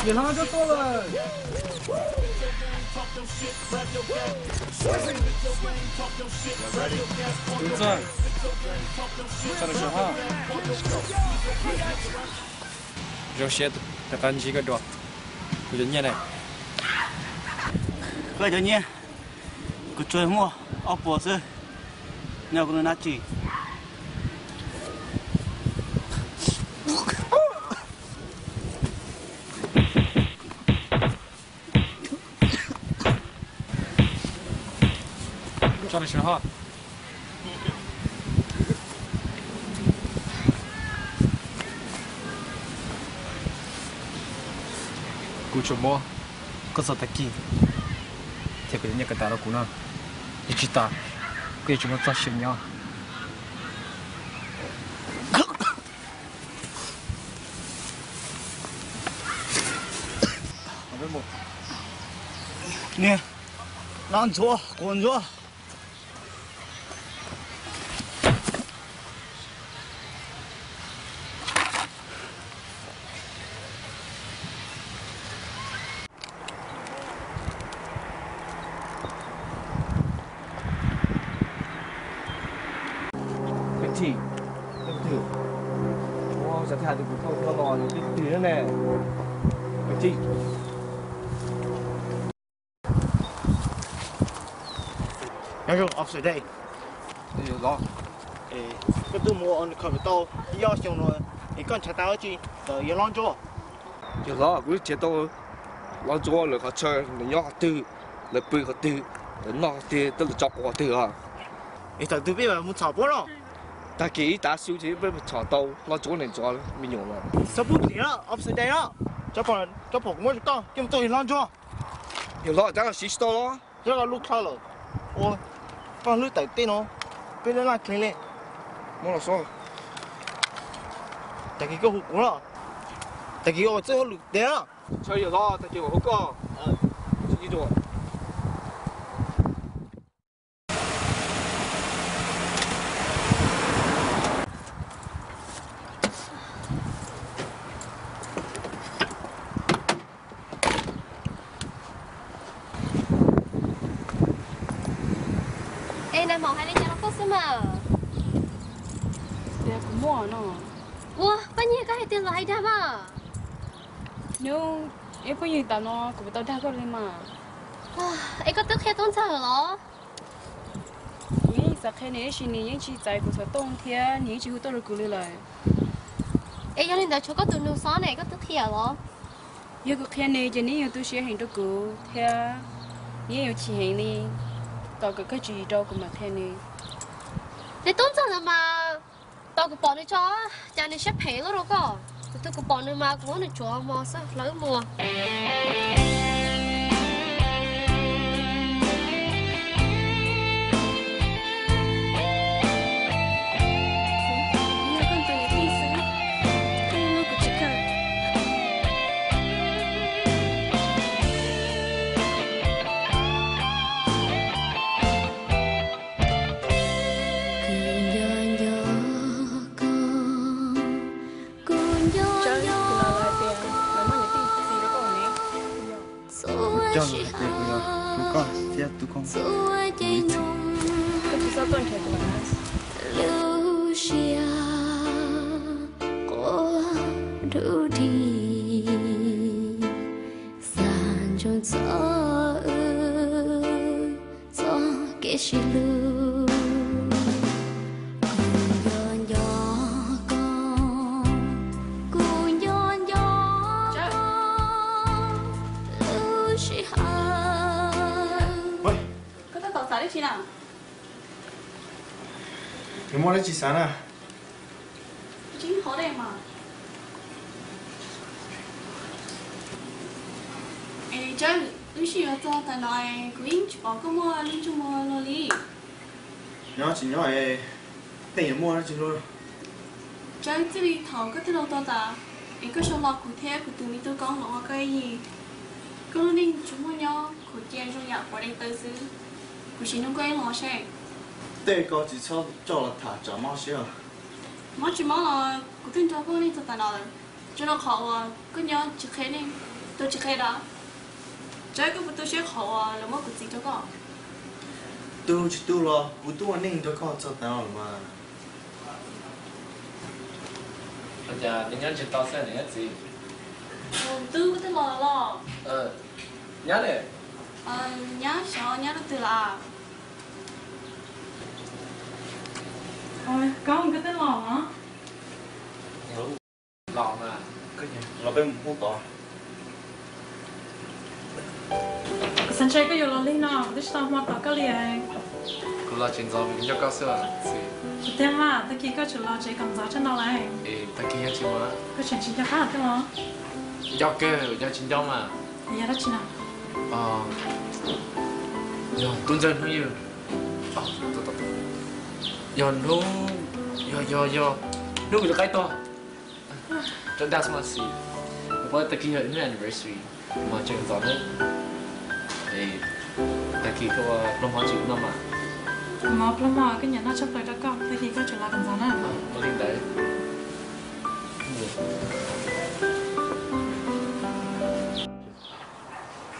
Yawg hlob tuaj tuaj lawm. Zoo siab rov qab ntsib koj dua, kuv cov nyiaj ne. Koj cov nyiaj, kuv tsuas muaj ob puas xwb, nyob kuv lub nab tsi. Kuv tsuas muab koj txoj tag kis thiab koj cov nyiaj koj tas rau kuv na. Yog tsis tas, koj yuav tsis muaj txoj sia nyob. Niag, no ntxuav, quav ntxuav. Peb tij, peb tij, ua xav thaj tus kuv thauj koj los yog peb tij ne. Peb tij. Nyob zoo officer Day. Koj twb mus ua nws khaws tau ib ob xyoos no es koj nrhiav tau dab tsi ntawm yawg hlob Ntsuab? Yawg hlob, kuv twb nrhiav tau hlob Ntsuab lawv qhov chaw, nws nyob qhov twg, lawv pw qhov twg, lawv noj qhov twg, tej lawv tso quav qhov twg os. Es thaum twg peb mam mus txhom puab no? Tag kis ib tav su ces peb mus txhom tau hlob Ntsuab niam ntxov me nyuam no. Txhob pub dliv os, officer Day os. Tsob pom kuv muab rau koj coj mus tuaj yawg hlob Ntsuab. Yawg hlob, cov no siv tsis tau los? Cov no lub kha lawm. Ua koj hlwb tawm tej no, peb laj laj dlig li. Muab los xwb. Tag kis koj hu kuv los. Tag kis ua txij hauj lwm tiag. Txhob yawg hlob, tag kis ua hu koj. Es nag hmo hais li cas rau koj xwb mas? Tias kuv muaj no. Ua, koj nyiag koj hais tias los hais dag mas. Nyob, ib phooj ywg, tam no kuv puas tau dag koj li mas? Es koj twb qhia tub ntxawg los? Kuv yeej xav qhia nws tab sis nws yeej tsis txais kuv xov tooj thiab nws yeej tsis hu tuaj rau kuv li lawm. Es yog li ntawd tshuav koj tus nus xob ne, koj twb qhia los? Yog kuv qhia nws ces nws yuav tu siab heev rau kuv thiab nws yeej yuav chim heev li. Tos kom koj tsis rau kuv mam qhia nws. Ces tub ntxawg ntawd mas, tos kuv pom nws tso, cas nws siab phem loj rau koj. Kuv twb kuv pom nws mas kuv muab nws tsuav mos xwb hlawv mus. Kuv coj lawm hais tias kuv yog tus koob ib txhis. Koj tsis txhob tuaj nrhiav kuv lawm na. Lub siab quaj dub dig, xav ntsoov txog wb txoj kev sib hlub. Kuv nco nco koj, kuv nco nco koj lub sij hawm. Koj tab tom xav dab tsi na? Nws muaj dab tsi xav na? Tsis qhov dej mas. Es Tsawb, wb sib yuav txog tav no kuv yeej tsis pom koj muaj lub ntsej muag luaj li. Nyob tsis nyob es tej yuav muaj dab tsi luaj. Tsawb, txij li thaum koj tij laug tuag tas es koj sau hlo kuv thiab kuv tus me tub koob los ua koj ib yig. Koj lub neej tsuas muaj nyob khuv cia zoo yam quav dej taw xwb. Kuv sim nug koj ib los seb. Tej ko tsis txhob coj los tham tsam mob siab. Mob tsis mob los kuv twb nrog koj ua neej txog tav no lawm, tsuas rau qhov uas koj nyob tsis qhia neeg. Tus tsis qhia rau, tsaib koj puas tu siab qhov uas lawv muab kuv txiv rau koj? Tu tsis tu los kuv twb ua neej nrog koj txog tav no lawm mas. Ua cas neb nyob tsis tau xwb niam txiv? Tub, koj twb los los? Nyab ne? Nyab xyov nyab rau twg lawm. Koj, koj twb los los? Los mas, los peb mus pub tod. Kuv xav ntshe koj yuav los lig no, kuv twb tsis tau hmo tos koj li. Kuv los tsev ntxov vim kuv nco koj xwb. Tiag mas, tag kis koj tseem los tsev kom ntxov tshaj no lawm. Tag kis yog tsis ua, koj tseem tsis nco qab tiag los? Nco kawg, yog tsis nco mas. Yog dab tsi no? Yog tub ntxawg hnub yog, yog hnub, yog, yog, yog hnub kuv tus qaib tuag. Rau dag xwb mas xis, kuv paub tag kis yog hnub anniversary mas tseem ntxov na. Tag kis koj ua plaub hmo tsis no mas. Kuv mov plaub hmo koj nyiam noj tshaj plaws rau koj, tag kis koj tseem los kom ntxov na. Ua li ntawd.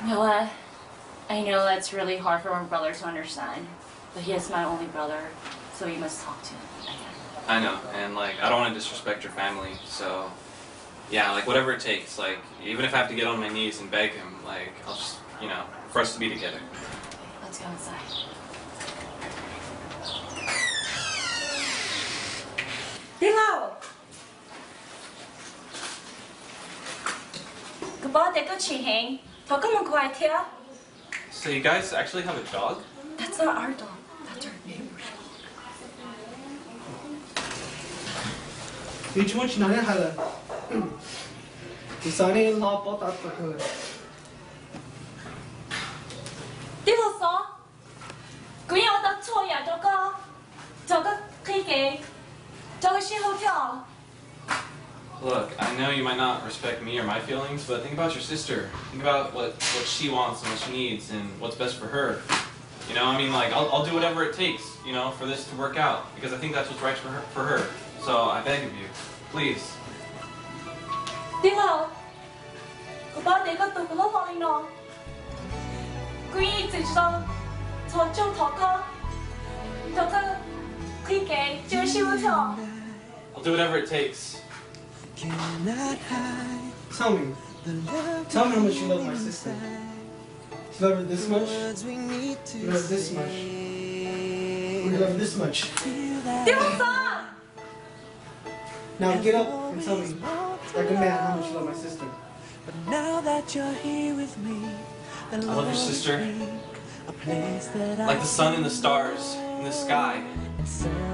You know what? I know that's really hard for my brother to understand, but he is my only brother, so you must talk to him, I guess. I know, and, like, I don't want to disrespect your family, so, yeah, like, whatever it takes, like, even if I have to get on my knees and beg him, like, I'll just, you know, for us to be together. Let's go inside. Tij laug! Kuv paub tias koj chim heev, thov koj mus kuv hais thiab. So you guys actually have a dog? That's not our dog. That's our neighbor's dog. Nws tsis muaj tsis nag neb hais lawm. Kuv xav nej hlob paub tab tom kawg lawm. Tij laug Xov, kuv yeej ua tau txhua yam rau koj, rau koj qhib kev, rau koj sib hlub thiab os. Look, I know you might not respect me or my feelings, but think about your sister. Think about what, what she wants and what she needs and what's best for her. You know, I mean, like, I'll, I'll do whatever it takes, you know, for this to work out, because I think that's what's right for her, for her. So I beg of you, please. Tij laug, kuv paub tias koj tu kuv lub hlob li no, kuv yeej tsis txaus txhua tsaug thov koj, thov koj qhib kev, cia sib hlub thiab. I'll do whatever it takes. Tell me. Tell me how much you love my sister. You love her this much? You love her this much? Or you love her this much? Tij laug Xov! Now get up and tell me, like a man, how much you love my sister. I love your sister like the sun and the stars in the sky.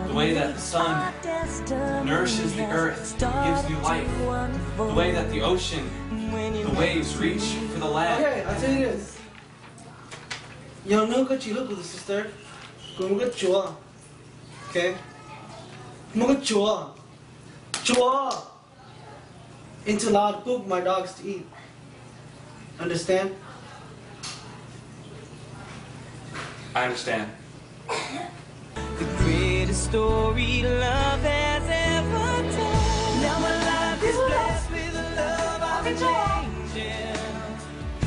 The way that the sun nourishes the earth and gives new life. The way that the ocean, the waves reach for the land. Okay, I'll tell you this. Yog hnub koj tsis hlub kuv tus sister, kuv muab koj tsuav. Okay? Muab koj tsuav. Tsuav. Into lawv pub my dogs to eat. Understand? I understand. The greatest story love has ever told. Now my life is blessed with the love of an angel.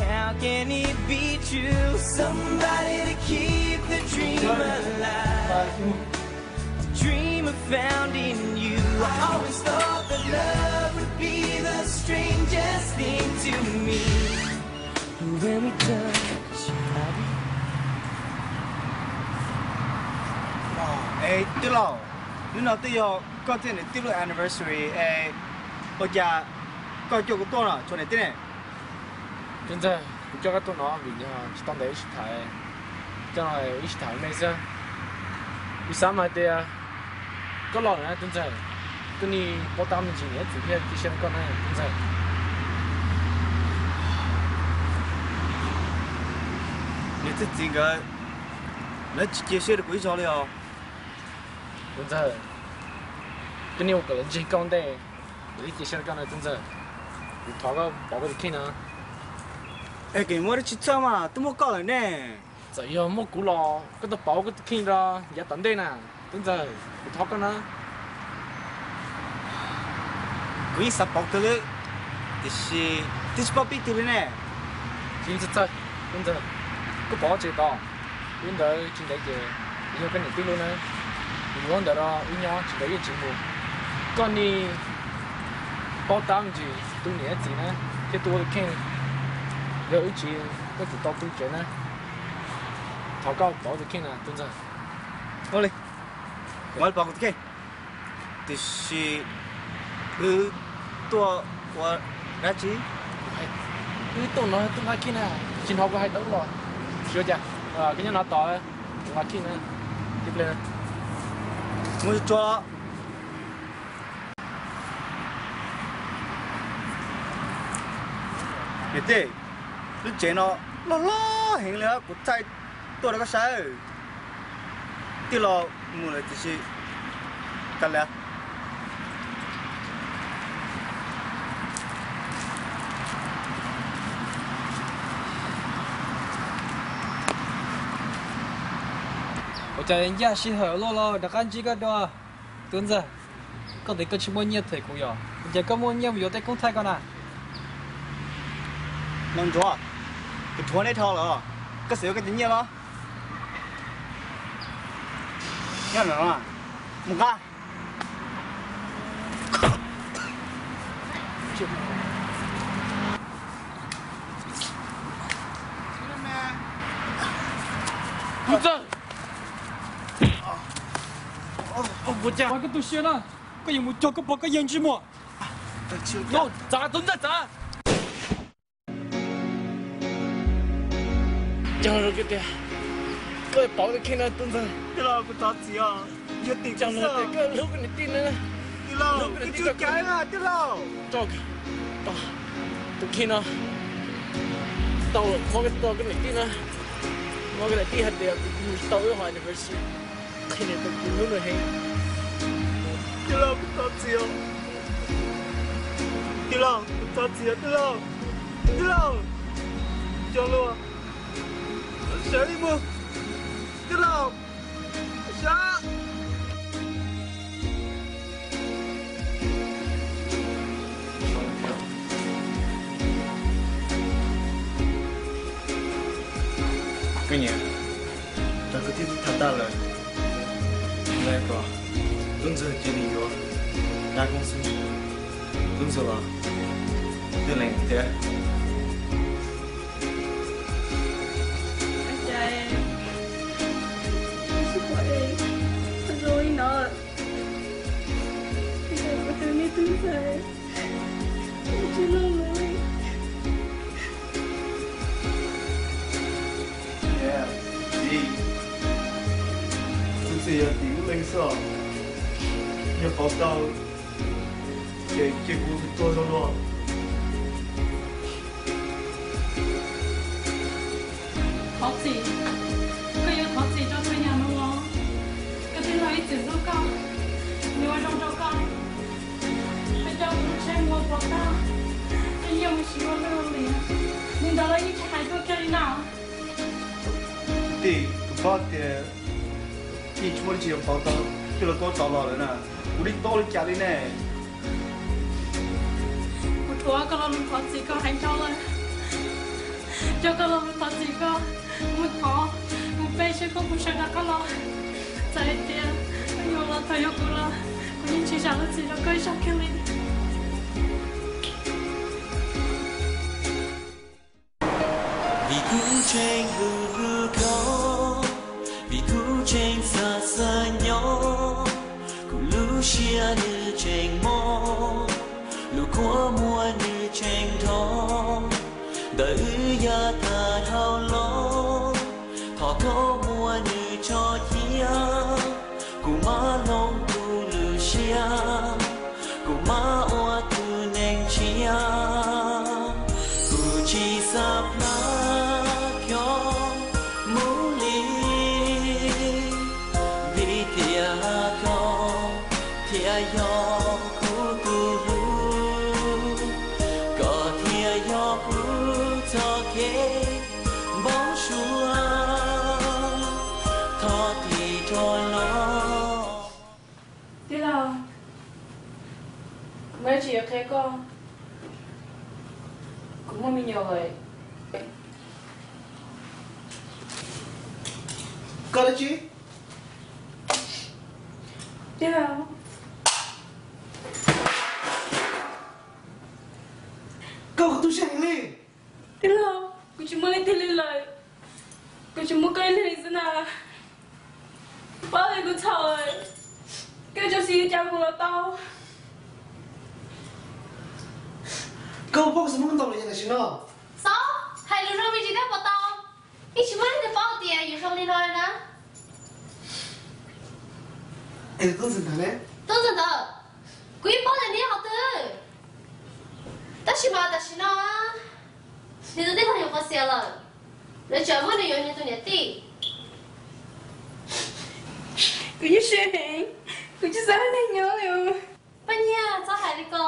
How can it be true? Somebody to keep the dream alive. The dream I found in you. I always thought that love would be the strangest thing to me. When we touch, I... Es tij laug, hnub no twb yog koj thiab niam tij lub anniversary es ua cas koj coj kuv tuaj no, tsuas niam tij ne? Tub ntxawg, kuv coj koj tuaj no vim yog tsis tau ntev wb sib tham, coj no wb sib tham me xwb. Kuv xav mas hais tias koj los lawm na tub ntxawg, koj nim paub tab me ntsis niam txiv thiaj cia siab rau koj na tub ntxawg. Niam thiab txiv nkawd, lawv tsis cia siab rau kuv ib zaug li os. Tub ntxawg, koj nim ua kom lawv ntseeg koj ua ntej, lawv thiaj cia siab rau koj na tub ntxawg. Kuv thov koj pauv koj tus kheej no. Es koj muab dab tsi txhawj mas, twb muaj koj lawm ne. Txawm yog muaj kuv los koj tau pauv koj tus kheej rau yav tom ntej na tub ntxawg, kuv thov koj na. Kuv yeej xav pauv kawg li, tiam sis Twb tsis paub pib twg li ne. Tsis txawj txawj, tub ntxawg, koj pom tsev tod, lub ntawd tsis ntev ces yog koj niam tij lub na. Yus lub ntawd no wb nyob tsis ntev yeej tsis mus. Koj nim paub tab ntsis tus niam txiv na, thiab tus ua tus kheej, yog wb tsis, koj tsis tau pw tsev na. Thov koj pov tus kheej na tub ntxawg. Ua li, kuv mam li pov kuv tus kheej. Tiam sis wb tuaj ua dab tsi? Wb tuaj no tuaj nqa kij na, tsis hnov kuv hais tau los. Tsis ua cas, koj nyob no tos kuv nqa kij na. Tib pliag mus tsuag. Niam tij, lub tsev no loj loj heev li, kuv txhaj tuaj rau koj saib. Tij laug mus lawm tiam sis kav liam. Ua cas ncaj sij hawm luaj los rov qab ntsib koj dua, tub ntxawg? Koj tias koj tsis muaj nyiaj them kuv yom, ua cas koj muaj nyiaj mus yuav tej koob thaij ko na? Noo Ntsuag, kuv dhuav neb dhau lawm, koj xav yuav koj cov nyiaj los? Nyob no, mus nqa. Tub ntxawg, ua cas koj tu siab na, koj yuav mus cog koj pog koj yawg ntsej muag. No, txav tub ntxawg txav. Cog lus tias koj pov tus kheej no tub ntxawg. Tij laug, kuv thov txim os. Yog tim cog lus tias koj hlub koj niam tij na. Tij laug, koj tsis cav na tij laug. Rau tus kheej no tau, muab koj tau koj niam tij na. Muab koj niam tij hais tias kuv mus tsis tau wb hom anniversary. Qhia niam tau kuv hlub nws heev. Tij laug, kuv thov txim os. Tij laug, kuv thov txim os tij laug. Tij laug, cog lus, sawv li mus. Tij laug, sawv. Koj niam, koj twb tham tag lawm, lawv kom tub ntxawg cia li yuav dab koob xwb. Tub ntxawg los twb lees thiab. Txiv, txiv yog tim ub leej xwb os. Yog pauv tau ces cia kuv tuag zoo dua. Thov txim, koj yuav thov txim rau txhua yam no los? Koj tij laug ib txwm hlub koj, nws ua zoo rau koj, koj coj kuv lub tsheb mus ua pov tag, koj nyiaj mus siv ua luj ua liam, li ntawd los yeej tsis hais tuaj kiag li na. Tij, kuv paub tias koj tsis muaj dab tsi yuav pauv tau, koj los tuaj tau los lawm na, kuv li tau li cas li ne? Kuv thuam koj lo lus thov txim koj heev dhau lawm. Coj koj lo lus thov txim koj mus thov mus peb seb koj puas sawv rov qab los. Txawm hais tias koj yuav los thaum yuav kuv los, kuv yeej tsis zam lub txim rau koj ib zaug kiag li. Vim kuv tseem hlub hlub koj, vim kuv tseem xav xav nyob, kuv lub siab nws tseem mob, lub kua muag nws tseem nrov, ntawm wb yav tag dhau los, thov koj muab nws tso cia, kuv mam hloov kuv lub siab, kuv mam ua tus neeg tshiab. Kuv tsis xav plam koj mus li, vim tias koj thiaj yog kuv tus hlub, koj thiaj yog kuv txoj kev npau suav, thov txim rau los. Tij laug, muaj dab tsi yuav qhia koj. Muaj me nyuam lawm. Koj dab tsi? Tij laug. Koj kuv tu siab heev li. Tij laug, kuv tsis muaj leej twg li lawm. Kuv tsis muaj koj ib leeg li xwb na. Paub li kuv txhaum lawm, koj tso siab li cas kuv los tau. Koj paub kuv xav muab koj ntaus li cas tam sim no? Xav hais lus zoo me ntsis thiab puas tau? Yeej tsis muaj leej twg paub tias yus zoo li no li na. Es tus tub ntxawg ntawd ne? Tub ntxawg ntawd, kuv yeej paub tias nws yog qhov twg. Tab sis mas tam sim no nws tus tij laug nyuam qhuav xiam lawm, lawv tseem muab nws yuav nws tus niam tij. Kuv nyuaj siab heev, kuv tsis xav ua neeg nyob li. Paj Nyiaj, txhob hais li ko.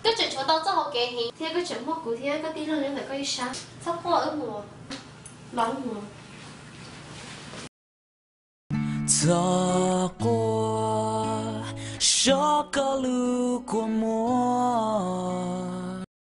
Koj tseem tshuav tau txoj hau kev heev thiab koj tseem muaj kuv thiab koj tij laug nyob ntawm koj ib sab. Txhob quaj, wb mus, los wb mus. Txhob quaj, so koj lub kua muag.